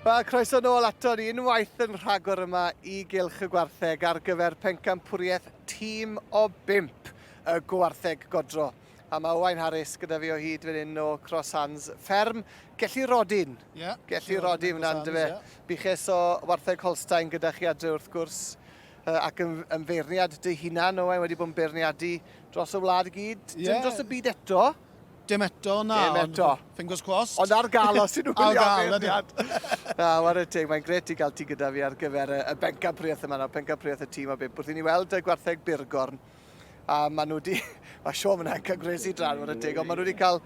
Wel, croeso nôl ato ni unwaith yn rhagor yma i Gylch y Gwartheg ar gyfer pencampwriaeth tîm o bump y Gwartheg Godro. A mae Owain Harris gyda fi o hyd fan hyn o Cross Hands Fferm. Gelli Rodin. Ie. Yeah, Gelli Rodin fyna, yndyfe. Yeah. Buches o Wartheg Holstein gyda chi adre wrth gwrs. Ac yn, yn feirniad dy hunan, Owain, wedi bod yn beirniadu dros y wlad i gyd. Yeah. Dim dros y byd eto. Dim eto, na. Dim eto. Fingers crossed. Ond ar gael os ydyn nhw'n Ar gael, ydyn. Na, whare teg, mae'n gret i gael ti gyda fi ar gyfer y, y bencampwriaeth yma nawr, pencampwriaeth y tîm o bump. Wrth i ni weld y gwartheg Burgorn, a maen nhw wedi, mae Sean yn cael gwres i dran, whare teg, ond maen nhw wedi cael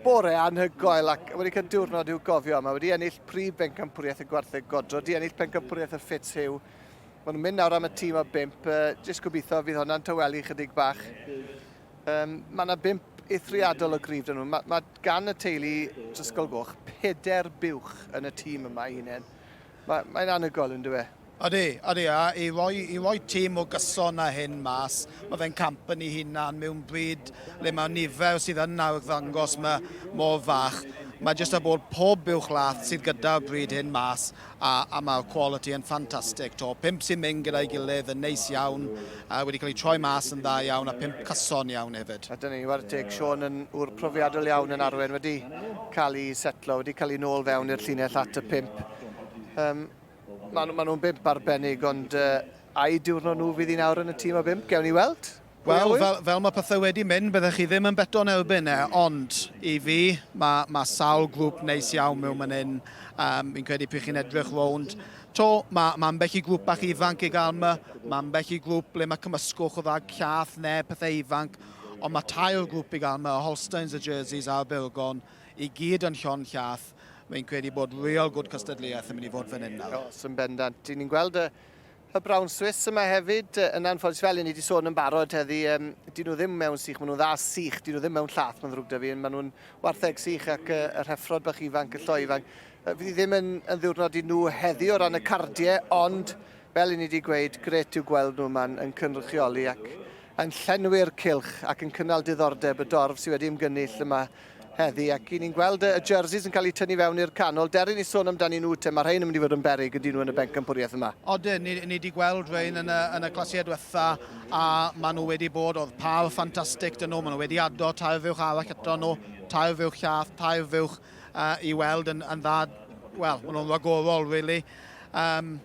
bore anhygoel ac wedi cael diwrnod i'w gofio. Mae wedi ennill prif bencampwriaeth y gwartheg godro, wedi ennill pencampwriaeth y Fitzhugh. Maen nhw'n mynd nawr am y tîm o bump, uh, jyst gobeithio fydd hwnna'n tawelu chydig bach. Um, mae yna bump eithriadol o gryf dyn nhw. Mae, mae gan y teulu Drysgol Goch peder buwch yn y tîm yma i hunain. Mae'n mae anhygoel yn dwi? Odi, odi, a i roi, i roi tîm o gyson a hyn mas, mae fe'n camp yn ei hunan mewn bryd le mae nifer sydd yn arddangos yma mor fach. Mae jyst a bod pob buwch lath sydd gyda'r bryd hyn mas a, a mae'r quality yn ffantastig. To, pump sy'n mynd gyda'i gilydd yn neis iawn, a wedi cael ei troi mas yn dda iawn, a pump cyson iawn hefyd. A dyna ni, whare teg, Sean yn ŵr profiadol iawn yn arwen, wedi cael ei setlo, wedi cael ei nôl fewn i'r llinell at y pump. Um, maen, ma nhw'n bump arbennig, ond uh, ai diwrnod nhw fydd i nawr yn y tîm o bump? Gewn ni weld? Wel, fel, fel mae pethau wedi mynd, byddech chi ddim yn beto'n erbyn e, ond i fi, mae, mae sawl grŵp neis iawn mewn man hyn. Um, fi'n credu pryd chi'n edrych rownd. To, mae, mae ambell i grŵp bach ifanc i gael yma, mae ambell i grŵp ble mae cymysgwch o dda llath neu pethau ifanc, ond mae tair grŵp i gael yma, y Holsteins, y Jerseys a'r Burgon, i gyd yn llond llath. Fi'n credu bod real good cystadleuaeth yn mynd i fod fan hyn nawr. Oes, yn bendant. Dyn ni'n gweld y, Y Brown Swiss yma hefyd, yn anffodus, fel i ni wedi sôn yn barod heddi, um, dyn nhw ddim mewn sych, maen nhw'n dda sych, dyn nhw ddim mewn llath, mae'n ddrwg da fi, maen nhw'n wartheg sych ac uh, yr heffrod bach ifanc, y lloi ifanc. Uh, fydd hi ddim yn, yn ddiwrnod i nhw heddi o ran y cardiau, ond fel i ni wedi gweud, gret yw gweld nhw yma'n yn cynrychioli ac yn llenwi'r cylch ac yn cynnal diddordeb y dorf sydd wedi ymgynnull yma heddi ac i ni'n gweld y jerseys yn cael eu tynnu fewn i'r canol. Der i ni sôn amdanyn nhw te, mae rhain yn mynd i fod yn beryg ydyn nhw yn y bencampwriaeth yma. Odyn, ni, ni wedi gweld rhain yn y, yn y clasiau diwetha a maen nhw wedi bod, oedd pâr ffantastig dyn nhw, maen nhw wedi ado tair fuwch arall ato nhw, tair fuwch llath, tair fuwch uh, i weld yn, yn dda, wel, maen nhw'n ragorol, really. Um,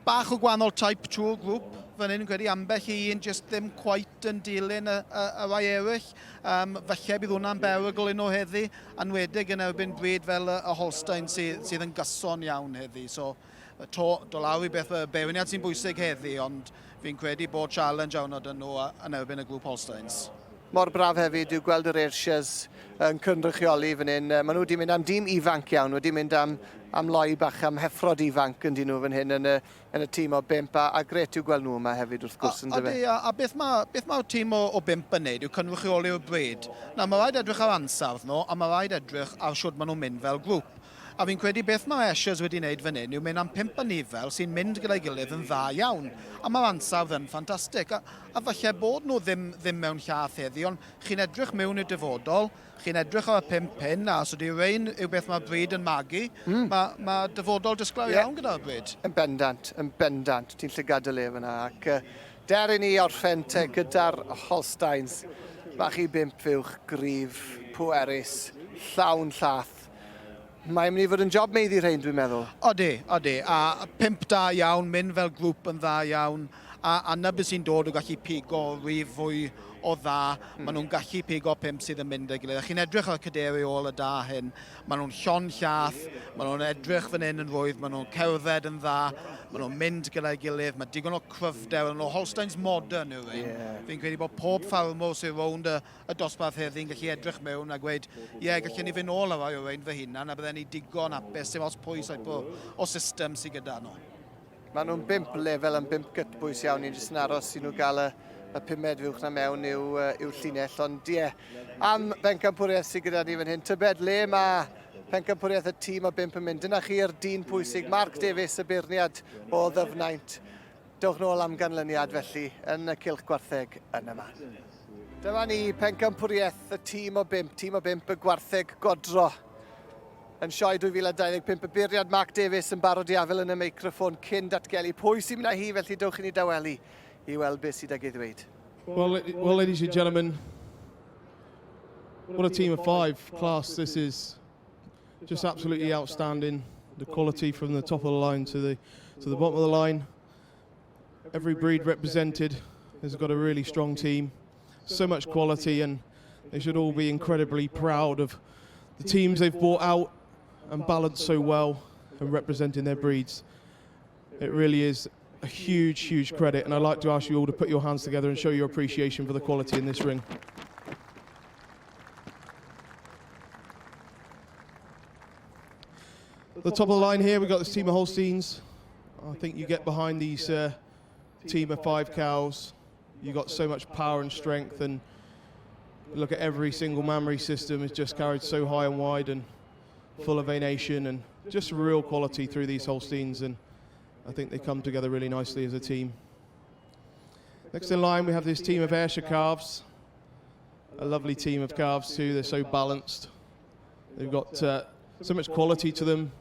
bach o gwahanol type trwy'r grŵp fan hyn, credu ambell i un jyst ddim quite yn dilyn y, y, y rai eraill. Um, falle bydd hwnna'n berygl un o heddi, anwedig yn erbyn bryd fel y, y Holstein sydd, sydd yn gyson iawn heddi. So, to, do lawr i beth beirniad sy'n bwysig heddi, ond fi'n credu bod challenge iawn o dyn nhw yn erbyn y grŵp Holsteins. Mor braf hefyd yw gweld yr Ayrshires yn cynrychioli fan hyn. Maen nhw wedi mynd am dîm ifanc iawn, wedi mynd am, am loi bach, am heffrod ifanc yn dyn nhw fan hyn yn y, yn y tîm o bump, a, a gret yw gweld nhw yma hefyd wrth gwrs yn dyfe. A, a, a beth mae'r beth ma tîm o, o bump yn neud yw cynrychioli'r bryd. Na, mae rhaid edrych ar ansawdd nhw, a mae rhaid edrych ar siwt maen nhw'n mynd fel grŵp. A fi'n credu beth mae Ayrshires wedi wneud fan hyn yw mynd am pump anifail sy'n mynd gyda'i gilydd yn dda iawn. A mae'r ansawdd yn ffantastig. A, a falle bod nhw ddim, ddim mewn llath heddi, ond chi'n edrych mewn i'r dyfodol, chi'n edrych ar y pump hyn, a os ydy rhain yw beth mae'r bryd yn magu, mm. mae, mae dyfodol disglair yeah. iawn gyda'r bryd. Yn bendant, yn bendant. Ti'n llygad y le fyna. Ac uh, der i ni orffen te gyda'r Holsteins. Bach i bump fuwch, gryf, pwerus, llawn llath. Mae'n mynd i fod yn job meiddi rhain, dwi'n meddwl. Odi, odi. A pump da iawn, mynd fel grŵp yn dda iawn. A, a na beth sy'n dod o gallu pigo rif fwy o dda. Mm. Maen nhw'n gallu pigo pump sydd yn mynd â'i gilydd. A chi'n edrych ar y caderi ôl y da hyn. Maen nhw'n llon llath, maen nhw'n edrych fan hyn yn rwydd, maen nhw'n cerdded yn dda, maen nhw'n mynd gyda'i gilydd, mae digon o cryfder yn nhw. Holsteins modern yw rhain. Yeah. Fi'n credu bod pob ffarmwr sy'n rownd y, y dosbarth heddi'n gallu edrych mewn a gweud, ie, yeah, gallen ni fynd nôl ar rai o rein fy hunan a bydden ni digon hapus, dim ots pwy type o, o system sydd gyda nhw. Maen nhw'n bump lefel yn bump gytbwys iawn, ni'n jyst yn aros i nhw gael y, y pumed fuwch na mewn i'w, i'w llinell. Ond ie, yeah, am bencampwriaeth sydd gyda ni fan hyn, tybed le mae pencampwriaeth y tîm o bump yn mynd. Dyna chi'r dyn pwysig, Mark Davies, y beirniad o Ddyfnaint. Dewch nôl am ganlyniad felly yn y cylch gwartheg yn y man. Dyma ni, pencampwriaeth y tîm o bump, tîm o bump y gwartheg godro. yn sioe 2025. Y beirniad Mark Davies yn barod i afael yn y meicroffon cyn datgelu pwy sy'n mynd â hi, felly dewch i ni dawelu i weld beth sydd ag ei ddweud. Well, well, ladies and gentlemen, what a team of five class this is. Just absolutely outstanding. The quality from the top of the line to the bottom of the line. Every breed represented has got a really strong team. So much quality, and they should all be incredibly proud of the teams they've brought out and balanced so well and representing their breeds. It really is a huge, huge credit, and I'd like to ask you all to put your hands together and show your appreciation for the quality in this ring. The top of the line here, we've got this team of Holsteins. I think you get behind these team of five cows. You've got so much power and strength, and look at every single mammary system is just carried so high and wide and full of venation and just real quality through these Holsteins, and I think they come together really nicely as a team. Next in line, we have this team of Ayrshire calves. A lovely team of calves too. They're so balanced. They've got so much quality to them.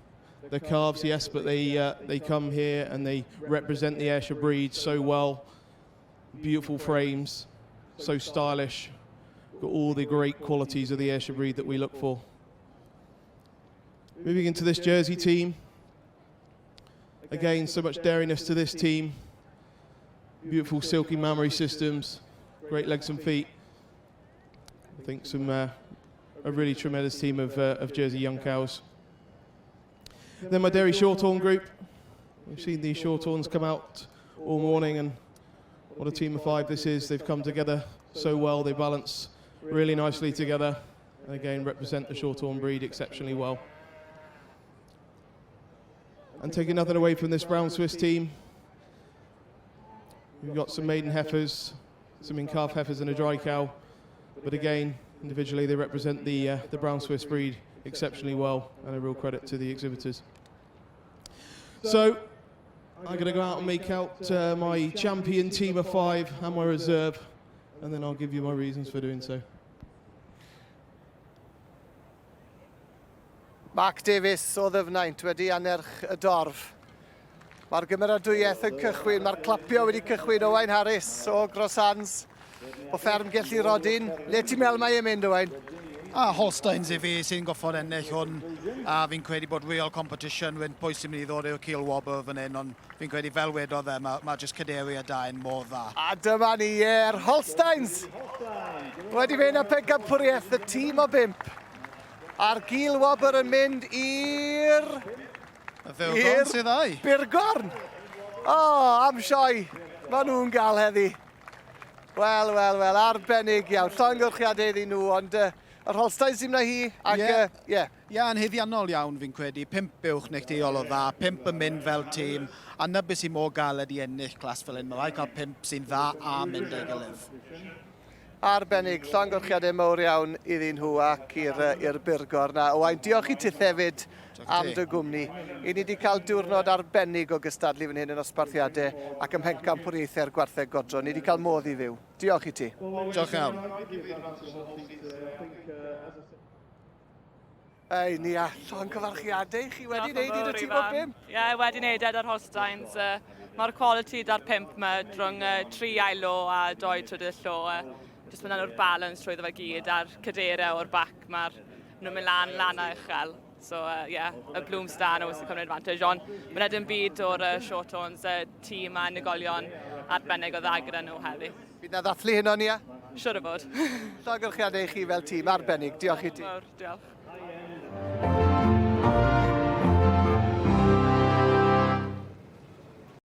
They're calves, yes, but they come here and they represent the Ayrshire breed so well. Beautiful frames, so stylish. Got all the great qualities of the Ayrshire breed that we look for. Moving into this Jersey team. Again, so much dairyness to this team. Beautiful silky mammary systems, great legs and feet. I think a really tremendous team of Jersey young cows. Then my dairy shorthorn group. We've seen these shorthorns come out all morning, and what a team of five this is. They've come together so well. They balance really nicely together, and again represent the shorthorn breed exceptionally well. And taking nothing away from this brown Swiss team, we've got some maiden heifers, some in-calf heifers and a dry cow. But again, individually they represent the brown Swiss breed exceptionally well, and a real credit to the exhibitors. So I'm going to go out and make out my champion team of five and my reserve, and then I'll give you my reasons for doing so. Mark Davies o Ddyfnaint wedi anerch y dorf. Mae'r gymeradwyaeth yn cychwyn, mae'r clapio wedi cychwyn. Owain Harris o Grosans, o fferm Gelli Rodin. Le ti'n meddwl mae e'n mynd, Owain? A Holsteins i fi sy'n goffod ennill hwn, a fi'n credu bod real competition wyn pwy sy'n mynd i ddod i'r cil wobr fan hyn, ond fi'n credu fel wedodd e, mae jyst caderi a dau'n mor dda. A dyma ni, yr Holsteins wedi mynd â pencampwriaeth, y tîm o bump. A'r gil wobr yn mynd i'r Y Furgorn sydd ai. Burgorn! O, oh, am sioe. Maen nhw'n gael heddi. Wel, wel, wel, arbennig iawn. Llongyfarchiadau iddyn nhw, ond yr Holstein sy'n mynd â hi, ac ie. Ie. Yeah. Ie, yn haeddiannol iawn fi'n credu. Pump buwch neilltuol o dda, pump yn mynd fel tîm, a na beth sy'n mor galed i ennill clas fel hyn. Mae rhaid cael pump sy'n dda a mynd â'i gilydd. Arbennig, llongyfarchiadau mawr iawn iddyn nhw ac i'r Burgorn. Na, Owain, diolch i ti hefyd am dy gwmni. I ni wedi cael diwrnod arbennig o gystadlu fan hyn yn osbarthiadau ac ym mhencampwriaethau'r gwartheg godro. Ni wedi cael modd i fyw. Diolch i ti. Diolch iawn. Ei, ni a llongyfarchiadau i chi wedi wneud i'r tîm o bump. Ie, yeah, wedi wneud e da'r Holsteins. Mae'r quality da'r pump yma rhwng tri ail lo a doi trydydd llo. Jyst mynd nhw'r balance trwyddo fe gyd a'r caderau o'r bac, mae'r nhw'n mynd lan, lan a uchel. So, yeah, y blooms da nhw sy'n cymryd advantage. Ond mae'n dim byd o'r shorthorns, tîm a unigolion arbennig o dda gyda nhw heddi. Bydd na ddathlu heno, Nia? Siwr o fod. Llongyfarchiadau i chi fel tîm arbennig. Diolch i ti. Mawr, diolch.